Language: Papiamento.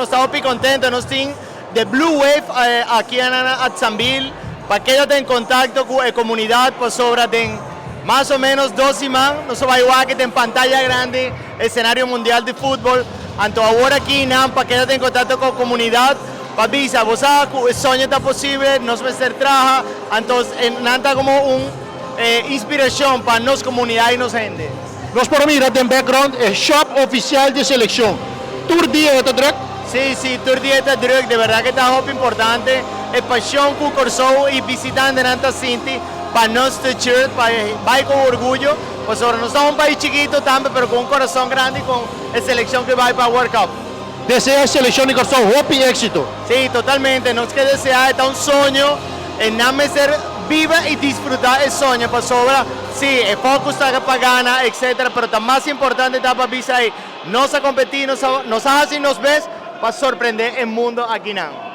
Nos ta hopi contento, nos tin The Blue Wave aki na Sambil pa keda den contacto cu e comunidad pasobra den mas o menos 2 siman nos bay wak den pantaya grandi escenario mundial di futbol. Anto awor aki nan pa keda den contacto cu e comunidad pa bisa bo cu e soño ta posibel, nos mester traha. Anto nan ta como un inspiracion pa nos comunidad y nos hende. Nos por mira den background e shop oficial di seleccion. Tur dia ta druk? Si, tur dia ta druk, di berdad cu ta hopi importante. E pasion cu Corsou y bishitantenan ta sinti pa nos shirt, pa bay cu orguyo. Pues nos ta un pais chikito tambe, pero cu un curason grandi cu e seleccion cu bay pa World Cup. Desea seleccion di Corsou hopi exito. Si, totalmente. Nos kier desea, ta un soño, y nan mester biba y disfruta e soño pasobra, si, e focus ta pa gana, etc. Pero ta mas importante ta pa bisa ey, nos a competi, nos a haci nos best pa sorprende e mundo aki nan.